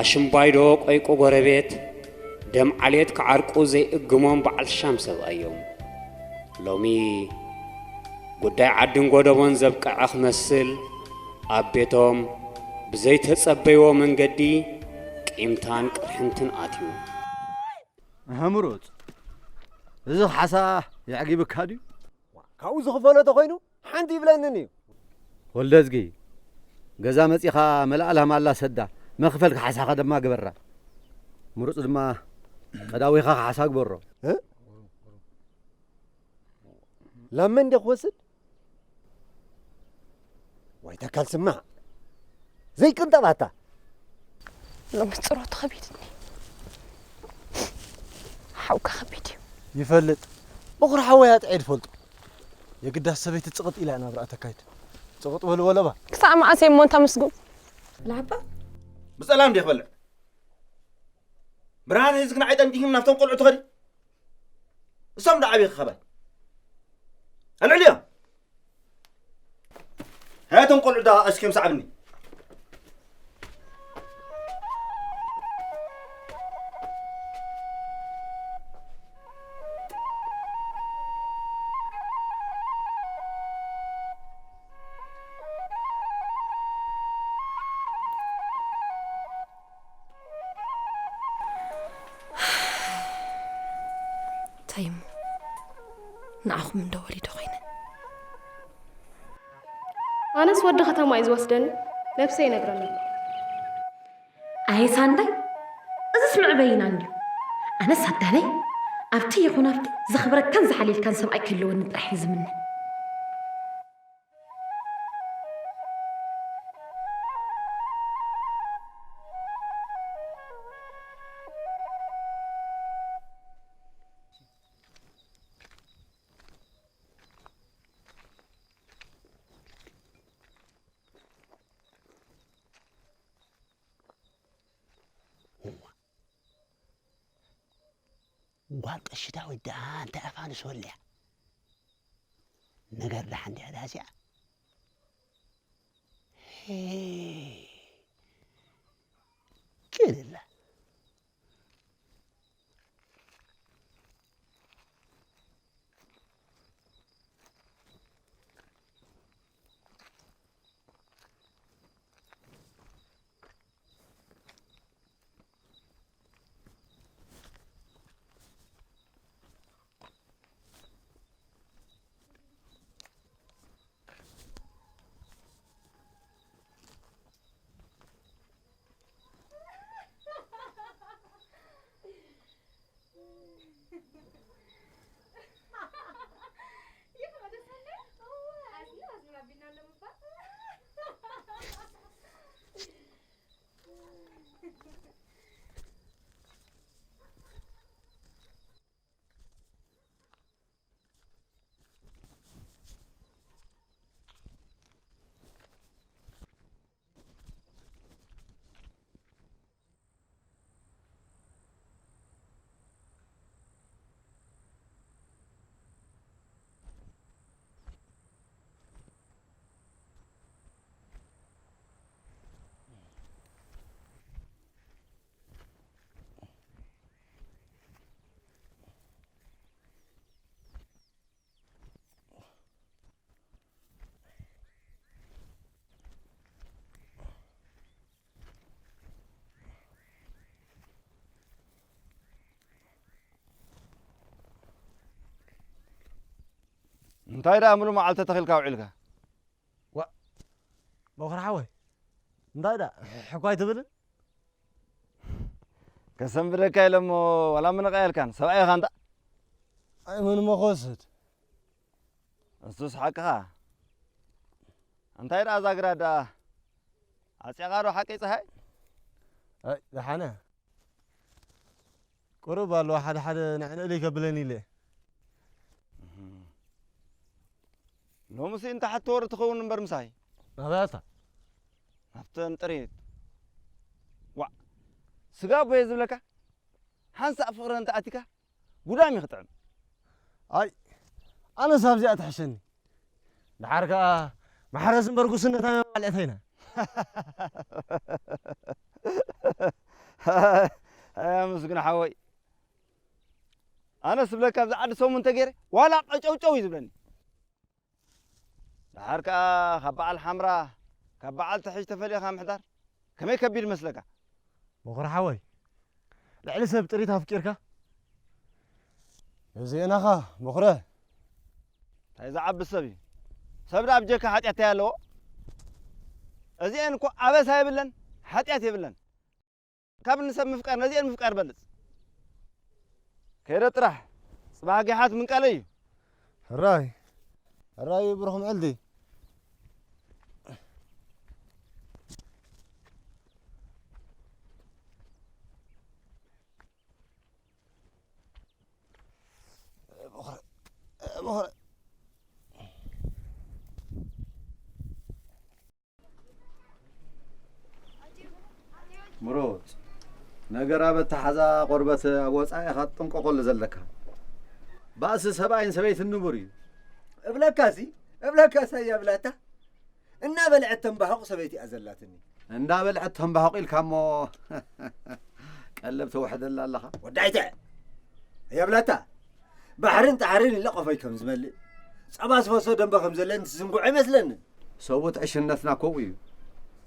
ሽምባይዶ ቆይቁ ጎረቤት፣ ደም ዓሌት ክዓርቁ ዘይእግሞም በዓል ሻም ሰብኣይ እዮም። ሎሚ ጉዳይ ዓድን ጎደቦን ዘብቅዐ ክመስል፣ ኣብ ቤቶም ብዘይተጸበይዎ መንገዲ ቂምታን ቅርሕንትን ኣትዩ። ኣሃ፣ ምሩጽ፣ እዚ ኻሕሳ የዕጊብካ ድዩ? ካብኡ ዝኽፈሎ ተኾይኑ ሓንቲ ይብለንን እዩ። ወልደዝጊ፣ ገዛ መጺኻ መልኣላ ማላ ሰዳ፣ መኽፈል ካሕሳኻ ድማ ግበራ። ምሩጽ ድማ ቀዳዊኻ ካሕሳ ግበሮ። እ? ላመ እንደ ክወስድ? ዋይ ተካል ስማዕ። ዘይቅንጠባታ። ሎሚ ጽሮት ከቢድኒ። ሓውካ ከቢድ እዩ። ይፈልጥ። በኹር ሓወይ ኣጥዕየ ድፈልጦ። የግዳስ ሰበይቲ ጽቕጥ ኢላ እያ ናብራ ተካይድ። ጽቕጥ በሉ ወለባ። ክሳዕ መዓስ እየ እሞ እንታ ምስጉን? ላባ። ብጸላም ድየ ክበልዕ? ብርሃን ሒዝክን ዓይጠንጢኽን ናብቶም ቆልዑ ትኸዲ? እሶም ዶ ዓብዪ ክኸባይ? ኣልዕልዮ። ሃያቶም ቆልዑ ዳ እስኪዮም ሰዓብኒ። እንታይ እሞ ንዓኹም እንዶ ወሊዶ ኮይነ። ኣነስ ወዲ ከተማ እዩ ዝወስደኒ፣ ነብሰይ ይነግረኒ ኣሎ። ኣየ ሳንዳይ፣ እዝስ መዕበይና እንድዩ። ኣነስ ኣዳለይ ኣብቲ ይኹን ኣብቲ ዘኽብረካን ዝሓልየልካን ሰብኣይ ክህልወኒ ጥራሕ እየ ዝምነ። ጓል ቀሺ ዳዊት ደኣ እንታይ ኣፋ ንሶልያ? ነገር ደሓን ድያ ዳዚኣ? ሄ፣ ጭልላ። እንታይ ደኣ ምሉእ መዓልቲ ተተኺልካ ውዒልካ? ዋ፣ በኹር ሓወይ፣ እንታይ ደኣ ሕኳ ኣይትብልን? ከሰንብደካ ኢለ እሞ ዋላ ምንቕ ኣየልካን፣ ሰብኣይ ኢኻ እንታ። ኣይ፣ መን እሞ ክወስድ? እሱስ ሓቅኻ። እንታይ ደኣ እዛ ግራት ደኣ ኣጽያቓ ዶ ሓቀይ ጸሃይ? ኣይ፣ ደሓነ። ቁሩብ ኣለዋ፣ ሓደ ሓደ ንዕንዕለይ ከብለኒ ኢለ። እህ። ሎምሲ እንተ ሓቲ ወረ ትኸውን እምበር ምሳይ። ናበይ ኣታ? ናብተን ጥሪት። ዋዕ፣ ስጋ ኣቦየ ዝብለካ? ሓንሳእ ፍቕረን እንተ ኣቲካ፣ ጉዳም እዩ ክጥዕም። ኣይ፣ ኣነስ ኣብዚኣ ትሕሸኒ። ደሓር ከኣ ማሕረስ እምበር ጉስነት ኣመባልዕታ ኢና። ኣመስግን ሓወይ። ኣነስ ዝብለካ ኣብዚ ዓዲ ሰሙን እንተገይረ ዋላ ቀጨውጨው እዩ ዝብለኒ። ደሓር ከኣ ካብ በዓል ሓምራ፣ ካብ በዓል ትሕሽ ተፈሊኻ ምሕዳር ከመይ ከቢድ መስለካ? መኹር ሓወይ፣ ልዕሊ ሰብ ጥሪት ኣፍቂርካ? እዚኤናኻ መኹረ። እንታይ ዝዓቢ ሰብ እዩ? ሰብ ደኣ ብጀካ ሓጢኣት እንታይ ኣለዎ? እዚኤን እኮ ኣበሳ የብለን፣ ሓጢኣት የብለን። ካብ ንሰብ ምፍቃር ነዚኤን ምፍቃር በልጽ። ከይደ ጥራሕ ጽባሕ ጊሓት ምንቃለ እዩ። ሕራይ፣ ሕራይ ብሩኽ መዓልቲ። ምሩጽ፣ ነገር ኣብ ኣተሓዛ ቆርበት ኣብ ወጻኢ ኢኻ ትጥንቀቐሉ ዘለካ። ባእሲ ሰብኣይን ሰበይትን ንቡር እዩ። እብለካሲ፣ እብለካሲ ኣያ ብላታ፣ እናበልዐት ተንባህቕ ሰበይቲ እያ ዘላትኒ። እንዳበልዐት ተንባህቕ ኢልካ እሞ ቀለብ ተውሕደላ ኣለኻ። ወዳይተ፣ ኣያ ብላታ፣ ባሕርን ጣሕርን ኢለ ቆፎይ ከም ዝመልእ፣ ጸባ ዝፈሶ ደንበ ከም ዘለኒ ትዝንግዖ ኣይመስለንን። ሰብኡት ዕሽነትና ከምኡ እዩ።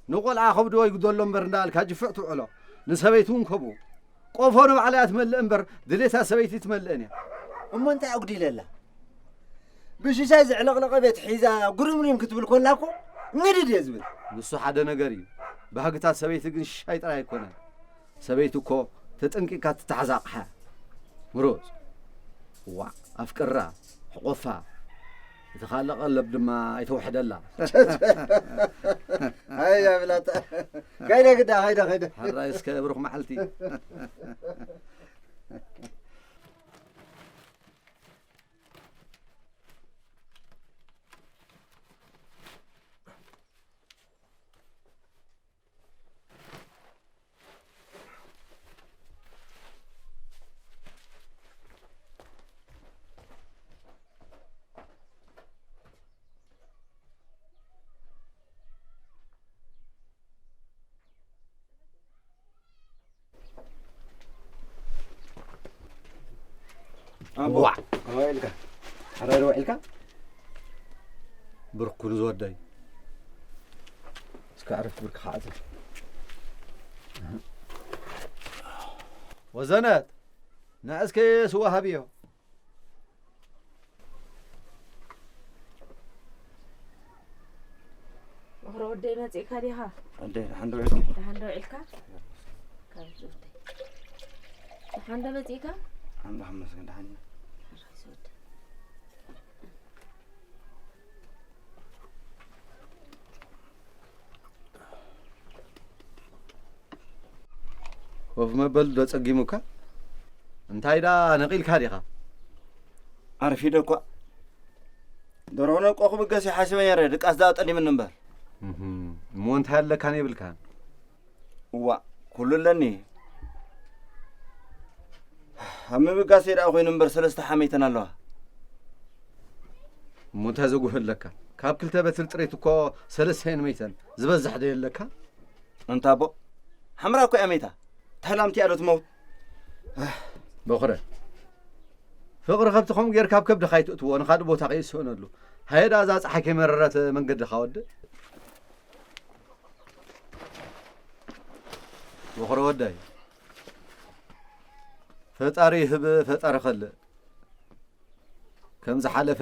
ንቆልዓ ከብድዎ ይጉደሎ እምበር እንዳበልካ ጅፍዕ ትውዕሎ፣ ንሰበይቲ እውን ከምኡ። ቆፎ ንባዕላ እያ ትመልእ እምበር ድሌታ ሰበይቲ ትመልእን እያ። እሞ እንታይ ኣጉዲለላ? ብሽሻይ ዘዕለቕለቐ ቤት ሒዛ ጉርምሪም ክትብል ኮላ እኮ ንድድ እየ ዝብል። ንሱ ሓደ ነገር እዩ። ባህግታት ሰበይቲ ግን ሽሻይ ጥራይ ኣይኮነን። ሰበይቲ እኮ ተጠንቂቕካ ትተሓዝ ኣቕሓ እያ። ምሩጽ፣ ዋእ፣ ኣፍቅራ፣ ሕቆፋ፣ እቲ ካልእ ቀለብ ድማ ኣይተውሕደላ። ኣይ፣ ኣብላታ። ከይደ ግዳ፣ ከይደ፣ ከይደ። ሕራይ እስከ ብሩኽ መዓልቲ። ኣቦ፣ ዋ። ከመይ ኢልካ? ሕራይ ዶ ውዒልካ? ብርኩ ንዝወደይ። እስከ ዕረፍቲ ብርኪ ከዓጽ። ወዘነት፣ ንዓ እስከ ስዋ ሃብዮ። ምኽሪ ወደይ መጺእካ ዲኻ? ኣደ፣ ደሓን ዶ ውዒልኪ? ደሓን ዶ ውዒልካ? ካብ እዚ ወደይ። ደሓን ዶ መጺእካ? ኣምላኽ ይመስገን፣ ደሓን እየ። ሕራይ ዝወደይ። ኮፍ መበሊ ዶ ጸጊሙካ? እንታይ ደኣ ነቒልካ ዲኻ? ኣርፊደ እኳ። ደርሆ ነቆ ክብገስ ይሓስበ ነይረ፣ ድቃስ ደኣ ጠሊምኒ እምበር። እህም፣ እሞ እንታይ ኣለካን የብልካን? እዋእ፣ ኩሉ ኣለኒ። ኣብ ምብጋሰይ ደኣ ኮይኑ እምበር ሰለስተ ሓመይተን ኣለዋ። እሞ እንታይ ዘጉህ ኣለካ? ካብ ክልተ በትሪ ጥሪት እኮ ሰለስተ እየን መይተን። ዝበዝሕ ዶ የለካ? እንታ ኣቦ፣ ሓምራ እኮ እያ መይታ። ተላምቲ እያ ዶ ትመውት? በኹረ፣ ፍቕሪ ከብቲ ከምኡ ጌርካ ኣብ ከብድኻ ኣይትእትዎ፣ ንኻልእ ቦታ ከይስእነሉ። ሃየ ደኣ እዛ ጸሓይ ከይመረረት መንገድኻ ወድእ። በኹረ ወደይ፣ ፈጣሪ ይህብ፣ ፈጣሪ ይኸልእ። ከም ዝሓለፈ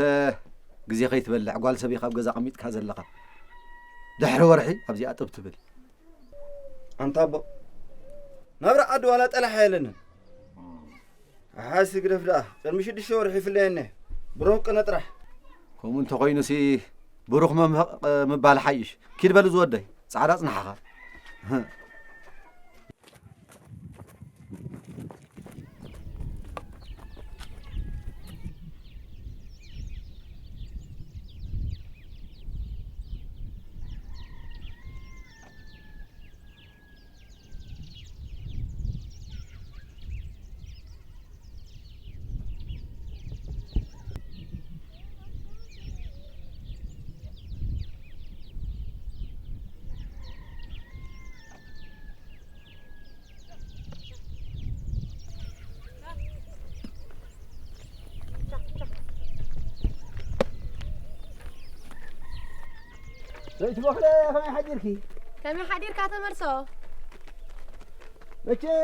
ግዜ ከይትበልዕ፣ ጓል ሰብ ኢኻ ኣብ ገዛ ኣቐሚጥካ ዘለኻ። ድሕሪ ወርሒ ኣብዚኣ ጥብ ትብል። ኣንታ ኣቦ፣ ናብራ ዓዲ ዋላ ጠላሕ የለንን። ኣሓዚ ግደፍ ደኣ፣ ቅድሚ ሽዱሽተ ወርሒ ይፍለየኒ። ብሩኽ ቅነ ጥራሕ። ከምኡ እንተኾይኑሲ ብሩኽ መምህ-፣ ምባል ሓይሽ። ኪድ በል ዝወደይ፣ ጻዕዳ ጽንሓኻ። ሰበይቲ ቦኽለ፣ ከመይ ሓዲርኪ? ከመይ ሓዲርካ ተመልሶ? መቸም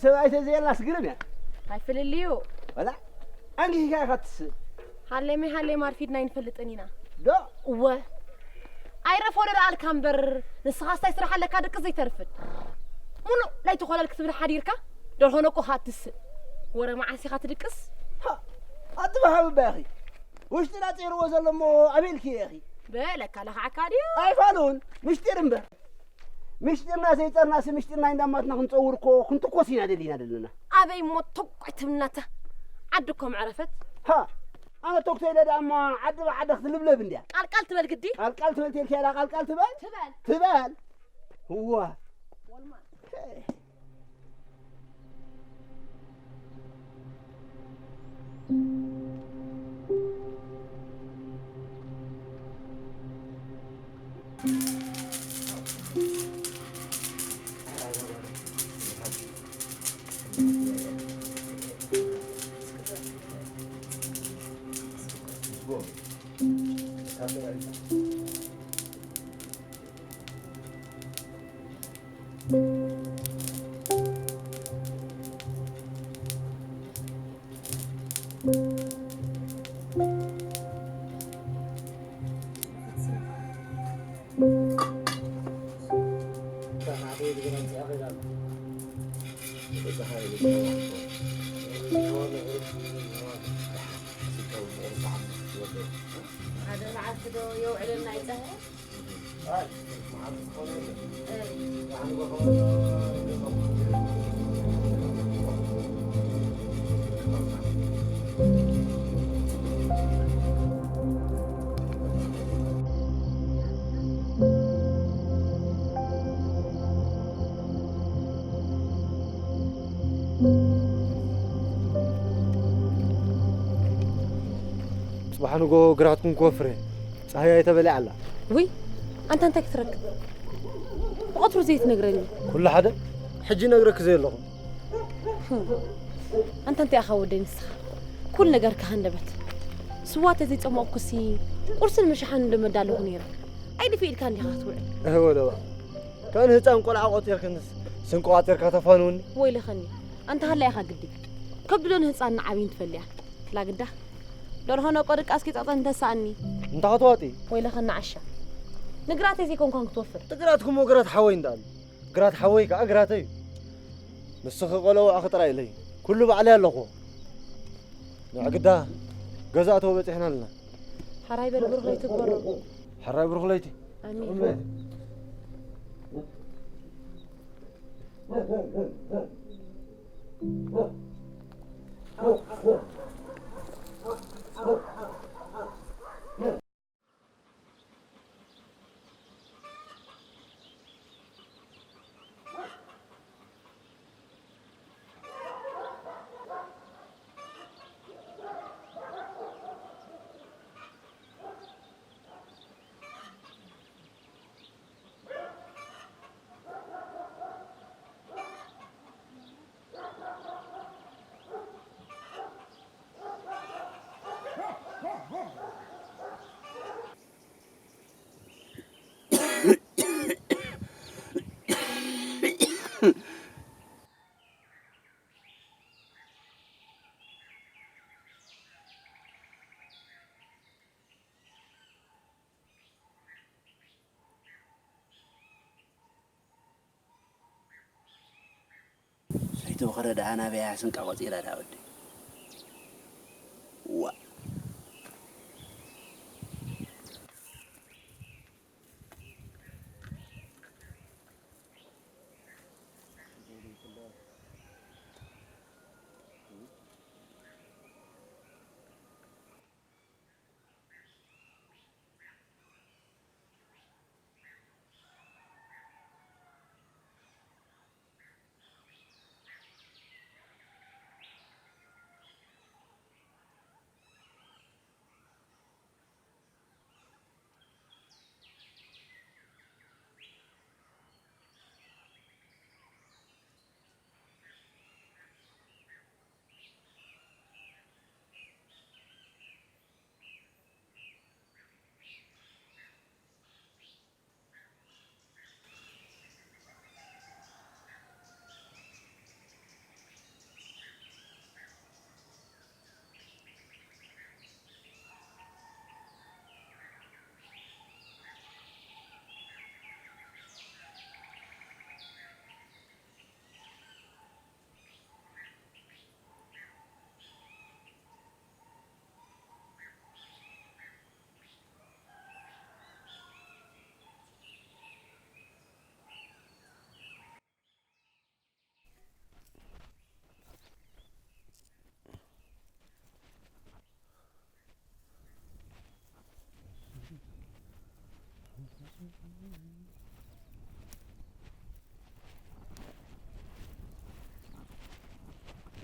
ሰብኣይ ተዘየላስ ግርም እያ። እንታይ ፍልልዩ? ወላ ኣንጊህካ ኢኻ ትስእ። ሃሌመይ ሃሌም ኣርፊድና ኣይንፈልጥን ኢና። ዶ? እወ። ኣይረፈዶ ደኣልካ እምበር፣ ንስኻስ እንታይ ስራሕ ኣለካ ድቅስ ዘይተርፍድ? ሙሉእ ለይቲ ኮለል ክትብል ሓዲርካ፣ ደርሆ ነቆኻ ትስእ። ወረ መዓስ ኢኻ ትድቅስ? ሃ፣ ኣቲ በሃዊ እባ ኢኺ። ውሽጥና ጼርዎ ዘሎ እሞ ኣበይ ኢልክዮ ኢኺ? በለካ ለኽዓካ ድዩ? ኣይፋሉን፣ ምሽጢር እምበር። ምሽጢርና ዘይጸርናሲ ምሽጢርና እንዳማትና ክንጸውር እኮ ክንትኮስ ኢና ደሊና ደለና። ኣበይ እሞ ተቋይ ትብልናታ? ዓዲ እኮ መዕረፈት። ሃ፣ ኣነ ቶክቶ ኢለ ደኣማ ዓዲ ብዓዲ ክትልብለብ እንድያ። ቃልቃል ትበል ግዲ? ቃልቃል ትበል ተልክያ ዳ ቃልቃል ትበል? ትበል። ትበል። እዋ። ወልማ። ሓደ መዓልቲ ዶ የውዕለና ይፀሀ? ጽባሕ ንጎ ግራትኩም ክወፍር እየ። ጸሃይ ኣይተበሊዓ ኣላ። ውይ፣ ኣንታ እንታይ ክትረክብ? ብቐትሩ ዘይትነግረኒ? ኩሉ ሓደ፣ ሕጂ ነግረኪ ዘየለኹ። ህም። ኣንታ እንታይ ኢኻ ወደይ ንስኻ? ኩሉ ነገርካ ሃንደበት። ስዋ ተዘይጸሞቕኩሲ፣ ቁርስን ምሻሓን እንዶ መዳለኹ ነይረ። ኣይድፊ ኢልካ እንዲኻ ክትውዕል። እህ፣ ወደባ። ከም ህፃን ቆልዓ ቆፂርክንስ፣ ስንቂ ቋፂርካ ተፋንውኒ። ወይለኸኒ፣ ኣንታ ሃላይ ኢኻ ግዲ። ከብዲ ዶ ንህፃን ንዓብይን ትፈልያ? ትላግዳ። ደርሆ ነቆ ድቃስኪ ጸጸን ተሳእኒ። እንታይ ክትዋጢ? ወይለኸኒ ዓሻ። ንግራተይ ዘይኮንኳን ክትወፍር። ትግራትኩም ወግራት ሓወይ እንዳሉ። ግራት ሓወይ ከዓ ግራተይ እዩ። ንስኺ ቆለዋ ኣኺ ጥራይ ኢለይ። ኩሉ ባዕለይ ኣለኹ። ንዕግዳ ገዛ እተው በጺሕና ኣለና። ሓራይ በል ብሩኽ ለይቲ ኮሮ። ሓራይ ብሩኽ ለይቲ። ኣሜን። ሰይቲ በኸረ ደኣ ናበይ እያ ስንቃ ቆጺራ ደኣ ወደይ? ዋእ።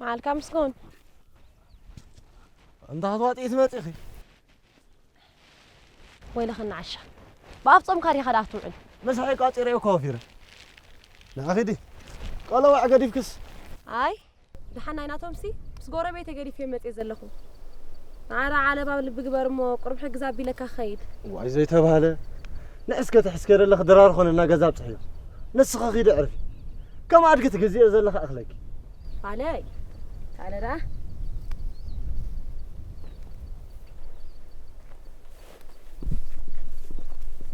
ዓልካ ምስጉን። እንዳ ክትዋጥኢ ትመጺኺ? ወይለኽና ዓሻ። ብኣፍ ጾምካ ዲኻ ደኣ ትውዕል? ምሳይ ቋጺረዮ እኮ ወፊረ። ንዓ ኺዲ። ቆለዋዕ ገዲፍክስ? ኣይ፣ ደሓን ናይ ናቶምሲ ምስ ጎረቤት ገዲፍዮ መጽየ ዘለኹ። ንዓራ ዓለባ ልቢ ግበር እሞ ቁሩብ ሕግዝ ኣቢለካ ክኸይድ። ዋይ ዘይተባህለ። ንዕስከ ትሕስከ ዘለኽ ድራር ኾነ እና ገዛ ኣብጽሕዮ። ንስኺ ኺዲ ዕርፊ። ከም ኣድጊ ትግዝዮ ዘለኻ እኽለኪ። ፋለይ። ካለ ደኣ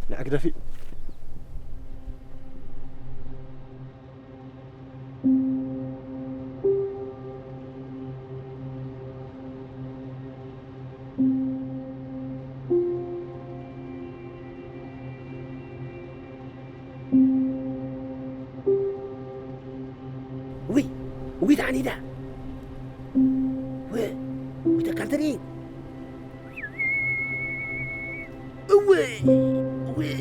ንዓ ግደፊ። ውይ ውይ ተዓኒዳ። ውይ ውይ ተካል ትርኢት። እወይ እወይ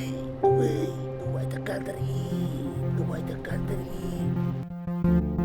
እወይ እዋይ ተካል ትርኢት እዋይ ተካል ትርኢት።